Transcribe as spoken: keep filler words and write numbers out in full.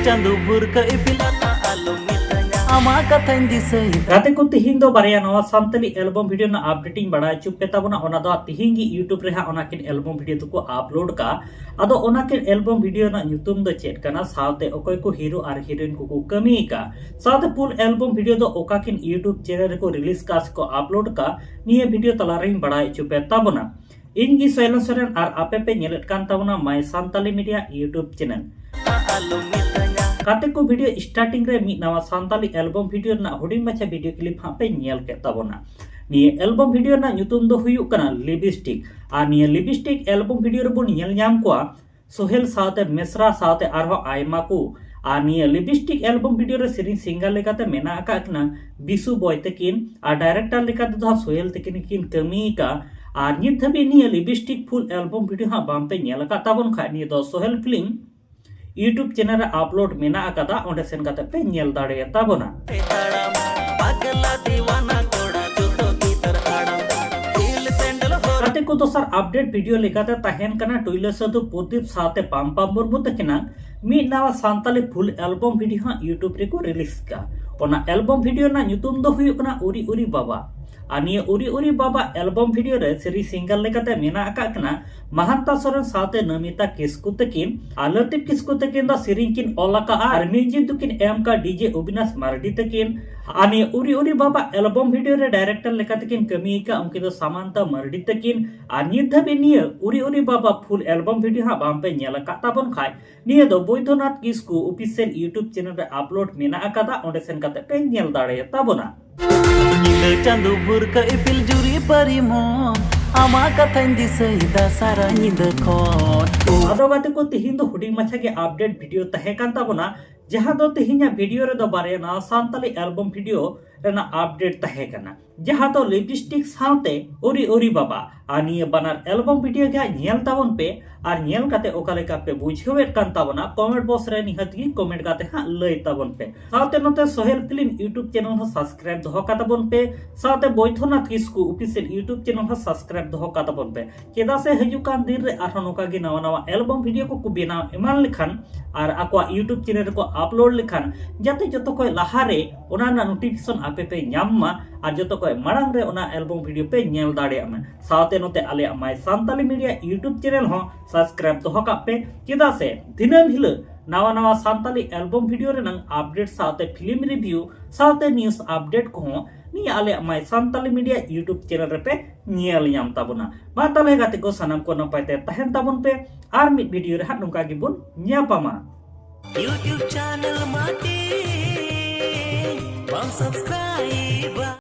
ᱪᱟᱸᱫᱚ ᱵᱷᱩᱨᱠᱟᱹ ᱤᱯᱤᱞ ᱟᱛᱟ ᱟᱞᱚᱢ ᱢᱤᱛᱟᱹᱧᱟ, ᱟᱢᱟᱜ ᱠᱟᱛᱷᱟᱧ ᱫᱤᱥᱟᱹᱭᱮᱫᱟ᱾ ᱜᱟᱛᱮ ᱠᱚ, ᱛᱤᱦᱤᱧ ᱫᱚ ᱵᱟᱨᱭᱟ ᱱᱟᱣᱟ ᱥᱟᱱᱛᱟᱞᱤ ᱮᱞᱵᱚᱢ ᱵᱷᱤᱰᱤᱭᱳ ᱨᱮᱱᱟᱜ ᱟᱯᱰᱮᱴ ᱤᱧ ᱵᱟᱲᱟᱭ ᱦᱚᱪᱚ ᱯᱮ ᱛᱟᱵᱚᱱᱟ᱾ ᱚᱱᱟ ᱫᱚ ᱛᱤᱦᱤᱧ ᱜᱮ YouTube ᱨᱮ ᱦᱟᱸᱜ ᱚᱱᱟ ᱠᱤᱱ ᱮᱞᱵᱚᱢ ᱵᱷᱤᱰᱤᱭᱳ ᱫᱚᱠᱚ ᱟᱯᱞᱳᱰ ᱠᱟᱜᱼᱟ᱾ ᱟᱫᱚ ᱚᱱᱟ ᱠᱤᱱ ᱮᱞᱵᱚᱢ ᱵᱷᱤᱰᱤᱭᱳ ᱨᱮᱱᱟᱜ ᱧᱩᱛᱩᱢ ᱫᱚ ᱪᱮᱫ ᱠᱟᱱᱟ, ᱥᱟᱶᱛᱮ ᱚᱠᱚᱭ ᱠᱚ ᱦᱤᱨᱳ ᱟᱨ ᱦᱤᱨᱳᱭᱤᱱ ᱠᱚᱠᱚ ᱠᱟᱹᱢᱤ ᱟᱠᱟᱫ, ᱥᱟᱶᱛᱮ ᱯᱷᱩᱞ ᱮᱞᱵᱚᱢ ᱵᱷᱤᱰᱤᱭᱳ ᱫᱚ ᱚᱠᱟ ᱠᱤᱱ YouTube ᱪᱮᱱᱮᱞ ᱨᱮᱠᱚ ᱨᱤᱞᱤᱡᱽ ᱠᱟᱜᱼᱟ ᱥᱮᱠᱚ ᱟᱯᱞᱳᱰ ᱠᱟᱜᱼᱟ, ᱱᱤᱭᱟᱹ ᱵᱷᱤᱰᱤᱭᱳ ᱛᱟᱞᱟᱨᱮᱧ ᱵᱟᱲᱟᱭ ᱦᱚᱪᱚ ᱯᱮ ᱛᱟᱵᱚᱱᱟ᱾ ᱤᱧ ᱜᱮ ᱥᱚᱭᱞᱚᱱ ᱥᱚᱨᱮᱱ ᱟᱨ ᱟᱯᱮ ᱯᱮ ᱧᱮᱞᱮᱫ ᱠᱟᱱ ᱛᱟᱵᱚᱱᱟ My Santali Media YouTube channel. ᱜᱟᱛᱮ ᱠᱚ, ᱵᱷᱤᱰᱤᱭᱳ ᱥᱴᱟᱨᱴᱤᱝ ᱨᱮ ᱢᱤᱫ ᱱᱟᱣᱟ ᱥᱟᱱᱛᱟᱞᱤ ᱮᱞᱵᱚᱢ ᱵᱷᱤᱰᱤᱭᱳ ᱨᱮᱱᱟᱜ ᱦᱩᱰᱤᱧ ᱢᱟᱪᱷᱟ ᱵᱷᱤᱰᱤᱭᱳ ᱠᱞᱤᱯ ᱦᱟᱸᱜ ᱯᱮ ᱧᱮᱞ ᱠᱮᱫ ᱛᱟᱵᱚᱱᱟ᱾ ᱱᱤᱭᱟᱹ ᱮᱞᱵᱚᱢ ᱵᱷᱤᱰᱤᱭᱳ ᱨᱮᱱᱟᱜ ᱧᱩᱛᱩᱢ ᱫᱚ ᱦᱩᱭᱩᱜ ᱠᱟᱱᱟ ᱞᱤᱯᱥᱴᱤᱠ᱾ ᱟᱨ ᱱᱤᱭᱟᱹ ᱞᱤᱯᱥᱴᱤᱠ ᱮᱞᱵᱚᱢ ᱵᱷᱤᱰᱤᱭᱳ ᱨᱮᱵᱚᱱ ᱧᱮᱞ ᱧᱟᱢ ᱠᱚᱣᱟ ᱥᱳᱦᱮᱞ ᱥᱟᱶᱛᱮ ᱢᱮᱥᱨᱟ ᱥᱟᱶᱛᱮ ᱟᱨᱦᱚᱸ ᱟᱭᱢᱟ ᱠᱚ᱾ ᱟᱨ ᱱᱤᱭᱟᱹ ᱞᱤᱯᱥᱴᱤᱠ ᱮᱞᱵᱚᱢ ᱵᱷᱤᱰᱤᱭᱳ ᱨᱮ ᱥᱮᱨᱮᱧ ᱥᱤᱝᱜᱟᱨ ᱞᱮᱠᱟᱛᱮ ᱢᱮᱱᱟᱜ ᱟᱠᱟᱫ ᱠᱤᱱᱟ ᱵᱤᱥᱩ ᱵᱚᱭ ᱛᱟᱹᱠᱤᱱ, ᱟᱨ ᱰᱟᱭᱨᱮᱠᱴᱚᱨ ᱞᱮᱠᱟ ᱛᱮᱫᱚ ᱦᱟᱸᱜ ᱥᱳᱦᱮᱞ ᱛᱟᱹᱠᱤᱱ ᱠᱤᱱ ᱠᱟᱹᱢᱤ ᱟᱠᱟᱫ᱾ ᱟᱨ ᱱᱤᱛ ᱫᱷᱟᱹᱵᱤᱡ ᱱᱤᱭᱟᱹ ᱞᱤᱯᱥᱴᱤᱠ ᱯᱷᱩᱞ ᱮᱞᱵᱚᱢ ᱵᱷᱤᱰᱤᱭᱳ ᱦᱟᱸᱜ ᱵᱟᱝ ᱯᱮ ᱧᱮᱞ ᱟᱠᱟᱫ ᱛᱟᱵᱚᱱ ᱠᱷᱟᱡ, ᱱᱤᱭᱟᱹ ᱫᱚ ᱥᱳᱦᱮᱞ ᱯᱷᱤᱞᱢ YouTube ᱪᱮᱱᱮᱞ ᱨᱮ ᱟᱯᱞᱳᱰ ᱢᱮᱱᱟᱜ ᱟᱠᱟᱫᱟ, ᱚᱸᱰᱮ ᱥᱮᱱ ᱠᱟᱛᱮ ᱯᱮ ᱧᱮᱞ ᱫᱟᱲᱮᱭᱟᱜ ᱛᱟᱵᱚᱱᱟ᱾ ᱯᱟᱜᱽᱞᱟ ᱫᱤᱣᱟᱱᱟ ᱠᱚᱲᱟ ᱡᱩᱛᱟᱹ ᱵᱷᱤᱛᱟᱹᱨ ᱦᱟᱲᱟᱢ, ᱦᱤᱞ ᱥᱮᱱᱰᱮᱞ ᱦᱚᱨ᱾ ᱜᱟᱛᱮ ᱠᱚ, ᱫᱚᱥᱟᱨ ᱟᱯᱰᱮᱴ ᱵᱷᱤᱰᱤᱭᱳ ᱞᱮᱠᱟᱛᱮ ᱛᱟᱦᱮᱱ ᱠᱟᱱᱟ ᱴᱩᱭᱞᱟᱹ ᱥᱟᱹᱫᱷᱩ ᱯᱨᱚᱫᱤᱯ ᱥᱟᱶᱛᱮ ᱯᱟᱢ ᱯᱟᱢ ᱢᱩᱨᱢᱩ ᱛᱟᱹᱠᱤᱱᱟᱜ ᱢᱤᱫ ᱱᱟᱣᱟ ᱥᱟᱱᱛᱟᱞᱤ ᱯᱷᱩᱞ ᱮᱞᱵᱚᱢ ᱵᱷᱤᱰᱤᱭᱳ ᱦᱟᱸᱜ YouTube ᱨᱮᱠᱚ ᱨᱤᱞᱤᱡᱽ ᱠᱟᱜᱼᱟ᱾ ᱚᱱᱟ ᱮᱞᱵᱚᱢ ᱵᱷᱤᱰᱤᱭᱳ ᱨᱮᱱᱟᱜ ᱧᱩᱛᱩᱢ ᱫᱚ ᱦᱩᱭᱩᱜ ᱠᱟᱱᱟ ᱩᱨᱤ ᱩᱨᱤ ᱵᱟᱵᱟ᱾ ᱟᱨ ᱱᱤᱭᱟᱹ ᱩᱨᱤ ᱩᱨᱤ ᱵᱟᱵᱟ ᱮᱞᱵᱚᱢ ᱵᱷᱤᱰᱤᱭᱳ ᱨᱮ ᱥᱮᱨᱮᱧ ᱥᱤᱝᱜᱟᱨ ᱞᱮᱠᱟᱛᱮ ᱢᱮᱱᱟᱜ ᱟᱠᱟᱫ ᱠᱤᱱᱟ ᱢᱟᱦᱟᱱᱛᱟ ᱥᱚᱨᱮᱱ ᱥᱟᱶᱛᱮ ᱱᱚᱢᱤᱛᱟ ᱠᱤᱥᱠᱩ ᱛᱟᱹᱠᱤᱱ᱾ ᱟᱨ ᱞᱟᱹᱛᱤᱯ ᱠᱤᱥᱠᱩ ᱛᱟᱹᱠᱤᱱ ᱫᱚ ᱥᱮᱨᱮᱧ ᱠᱤᱱ ᱚᱞ ᱟᱠᱟᱫᱼᱟ ᱟᱨ ᱢᱤᱣᱡᱤᱠ ᱫᱚᱠᱤᱱ ᱮᱢ ᱟᱠᱟᱫ ᱰᱤᱡᱮ ᱚᱵᱤᱱᱟᱥ ᱢᱟᱨᱰᱤ ᱛᱟᱹᱠᱤᱱ᱾ ᱟᱨ ᱱᱤᱭᱟᱹ ᱩᱨᱤ ᱩᱨᱤ ᱵᱟᱵᱟ ᱮᱞᱵᱚᱢ ᱵᱷᱤᱰᱤᱭᱳ ᱨᱮ ᱰᱟᱭᱨᱮᱠᱴᱚᱨ ᱞᱮᱠᱟ ᱛᱮᱠᱤᱱ ᱠᱟᱹᱢᱤ ᱟᱠᱟᱫ ᱩᱱᱠᱤᱱ ᱫᱚ ᱥᱟᱢᱟᱱᱛᱟ ᱢᱟᱨᱰᱤ ᱛᱟᱹᱠᱤᱱ᱾ ᱟᱨ ᱱᱤᱛ ᱫᱷᱟᱹᱵᱤᱡ ᱱᱤᱭᱟᱹ ᱩᱨᱤ ᱩᱨᱤ ᱵᱟᱵᱟ ᱯᱷᱩᱞ ᱮᱞᱵᱚᱢ ᱵᱷᱤᱰᱤᱭᱳ ᱦᱟᱸᱜ ᱵᱟᱝ ᱯᱮ ᱧᱮᱞ ᱟᱠᱟᱫ ᱛᱟᱵᱚᱱ ᱠᱷᱟᱡ, ᱱᱤᱭᱟᱹ ᱫᱚ ᱵᱳᱭᱫᱷᱚᱱᱟᱛᱷ ᱠᱤᱥᱠᱩ ᱚᱯᱷᱤᱥᱤᱭᱟᱞ YouTube ᱪᱮᱱᱮᱞ ᱨᱮ ᱟᱯᱞᱳᱰ ᱢᱮᱱᱟᱜ ᱟᱠᱟᱫᱟ, ᱚᱸᱰᱮ ᱥᱮᱱ ᱠᱟᱛᱮ ᱯᱮ ᱧᱮᱞ ᱫᱟᱲᱮᱭᱟᱜ ᱛᱟᱵᱚᱱᱟ᱾ ᱧᱤᱫᱟᱹ ᱪᱟᱸᱫᱚ ᱵᱷᱩᱨᱠᱟᱹ ᱤᱯᱤᱞ ᱡᱩᱨᱤ ᱯᱟᱨᱤᱢᱚᱱ, ᱟᱢᱟᱜ ᱠᱟᱛᱷᱟᱧ ᱫᱤᱥᱟᱹᱭᱮᱫᱟ ᱥᱟᱨᱟ ᱧᱤᱫᱟᱹ ᱠᱷᱚᱱ᱾ ᱟᱫᱚ ᱜᱟᱛᱮ ᱠᱚ, ᱛᱤᱦᱤᱧ ᱫᱚ ᱦᱩᱰᱤᱧ ᱢᱟᱪᱷᱟ ᱜᱮ ᱟᱯᱰᱮᱴ ᱵᱷᱤᱰᱤᱭᱳ ᱛᱟᱦᱮᱸ ᱠᱟᱱ ᱛᱟᱵᱚᱱᱟ, ᱡᱟᱦᱟᱸ ᱫᱚ ᱛᱤᱦᱤᱧᱟᱜ ᱵᱷᱤᱰᱤᱭᱳ ᱨᱮᱫᱚ ᱵᱟᱨᱭᱟ ᱱᱟᱣᱟ ᱥᱟᱱᱛᱟᱞᱤ ᱮᱞᱵᱚᱢ ᱵᱷᱤᱰᱤᱭᱳ ᱨᱮᱱᱟᱜ ᱟᱯᱰᱮᱴ ᱛᱟᱦᱮᱸ ᱠᱟᱱᱟ, ᱡᱟᱦᱟᱸ ᱫᱚ ᱞᱤᱯᱥᱴᱤᱠ ᱥᱟᱶᱛᱮ ᱳᱨᱤ ᱳᱨᱤ ᱵᱟᱵᱟ᱾ ᱟᱨ ᱱᱤᱭᱟᱹ ᱵᱟᱱᱟᱨ ᱮᱞᱵᱚᱢ ᱵᱷᱤᱰᱤᱭᱳ ᱜᱮ ᱦᱟᱸᱜ ᱧᱮᱞ ᱛᱟᱵᱚᱱ ᱯᱮ, ᱟᱨ ᱧᱮᱞ ᱠᱟᱛᱮ ᱚᱠᱟ ᱞᱮᱠᱟ ᱯᱮ ᱵᱩᱡᱷᱟᱹᱣᱮᱫ ᱠᱟᱱ ᱛᱟᱵᱚᱱᱟ, ᱠᱚᱢᱮᱱᱴ ᱵᱚᱠᱥ ᱨᱮ ᱱᱤᱦᱟᱹᱛ ᱜᱮ ᱠᱚᱢᱮᱱᱴ ᱠᱟᱛᱮ ᱦᱟᱸᱜ ᱞᱟᱹᱭ ᱛᱟᱵᱚᱱ ᱯᱮ᱾ ᱥᱟᱶᱛᱮ ᱱᱚᱛᱮ ᱥᱳᱦᱮᱞ ᱯᱷᱤᱞᱢ ᱭᱩᱴᱩᱵᱽ ᱪᱮᱱᱮᱞ ᱦᱚᱸ ᱥᱟᱵᱥᱠᱨᱟᱭᱤᱵ ᱫᱚᱦᱚ ᱠᱟᱛᱟ ᱵᱚᱱ ᱯᱮ, ᱥᱟᱶᱛᱮ ᱵᱳᱭᱫᱷᱚᱱᱟᱛᱷ ᱠᱤᱥᱠᱩ ᱚᱯᱷᱤᱥᱤᱭᱟᱞ ᱭᱩᱴᱩᱵᱽ ᱪᱮᱱᱮᱞ ᱦᱚᱸ ᱥᱟᱵᱥᱠᱨᱟᱭᱤᱵ ᱫᱚᱦᱚ ᱠᱟᱛᱟ ᱵᱚᱱ ᱯᱮ᱾ ᱪᱮᱫᱟᱜ ᱥᱮ ᱦᱤᱡᱩᱜ ᱠᱟᱱ ᱫᱤᱱ ᱨᱮ ᱟᱨᱦᱚᱸ ᱱᱚᱝᱠᱟ ᱜᱮ ᱱᱟᱣᱟ ᱱᱟᱣᱟ ᱮᱞᱵᱚᱢ ᱵᱷᱤᱰᱤᱭᱳ ᱠᱚᱠᱚ ᱵᱮᱱᱟᱣ ᱮᱢᱟᱱ ᱞᱮᱠᱷᱟᱱ ᱟᱨ ᱟᱠᱚᱣᱟᱜ ᱭᱩᱴᱩᱵᱽ ᱪᱮᱱᱮᱞ ᱨᱮᱠᱚ ᱟᱯᱞᱳᱰ ᱞᱮᱠᱷᱟᱱ, ᱡᱟᱛᱮ ᱡᱚᱛᱚ ᱠᱷᱚᱱ ᱞᱟᱦᱟᱨᱮ ᱚᱱᱟ ᱨᱮᱱᱟᱜ ᱱᱳᱴᱤᱯᱷᱤᱠᱮᱥᱚᱱ ᱟᱯᱮ ᱯᱮ ᱧᱟᱢ ᱢᱟ ᱟᱨ ᱡᱚᱛᱚ ᱠᱷᱚᱱ ᱢᱟᱲᱟᱝ ᱨᱮ ᱚᱱᱟ ᱮᱞᱵᱚᱢ ᱵᱷᱤᱰᱤᱭᱳ ᱯᱮ ᱧᱮᱞ ᱫᱟᱲᱮᱭᱟᱜ ᱢᱟ᱾ ᱥᱟᱶᱛᱮ ᱱᱚᱛᱮ ᱟᱞᱮᱭᱟᱜ ᱢᱟᱭ ᱥᱟᱱᱛᱟᱞᱤ ᱢᱤᱰᱤᱭᱟ ᱭᱩᱴᱩᱵᱽ ᱪᱮᱱᱮᱞ ᱦᱚᱸ ᱥᱟᱵᱥᱠᱨᱟᱭᱤᱵ ᱫᱚᱦᱚ ᱠᱟᱜ ᱯᱮ, ᱪᱮᱫᱟᱜ ᱥᱮ ᱫᱤᱱᱟᱹᱢ ᱦᱤᱞᱳᱜ ᱱᱟᱣᱟ ᱱᱟᱣᱟ ᱥᱟᱱᱛᱟᱞᱤ ᱮᱞᱵᱚᱢ ᱵᱷᱤᱰᱤᱭᱳ ᱨᱮᱱᱟᱜ ᱟᱯᱰᱮᱴ ᱥᱟᱶᱛᱮ ᱯᱷᱤᱞᱢ ᱨᱤᱵᱷᱤᱭᱩ ᱥᱟᱶᱛᱮ ᱱᱤᱭᱩᱡᱽ ᱟᱯᱰᱮᱴ ᱠᱚᱦᱚᱸ ᱱᱤᱭᱟᱹ ᱟᱞᱮᱭᱟᱜ ᱢᱟᱭ ᱥᱟᱱᱛᱟᱞᱤ ᱢᱤᱰᱤᱭᱟ ᱭᱩᱴᱩᱵᱽ ᱪᱮᱱᱮᱞ ᱨᱮᱯᱮ ᱧᱮᱞ ᱧᱟᱢ ᱛᱟᱵᱚᱱᱟ᱾ ᱢᱟ ᱛᱟᱦᱞᱮ ᱜᱟᱛᱮ ᱠᱚ, ᱥᱟᱱᱟᱢ ᱠᱚ ᱱᱟᱯᱟᱭ ᱛᱮ ᱛᱟᱦᱮᱱ ᱛᱟᱵᱚᱱ ᱯᱮ, ᱟᱨ ᱢᱤᱫ ᱵᱷᱤᱰᱤᱭᱳ ᱨᱮ ᱦᱟᱸᱜ ᱱᱚᱝᱠᱟ ᱜᱮᱵᱚᱱ ᱧᱟᱯᱟᱢᱟ᱾ YouTube channel ᱢᱟᱴᱤ ᱵᱟᱢ subscribe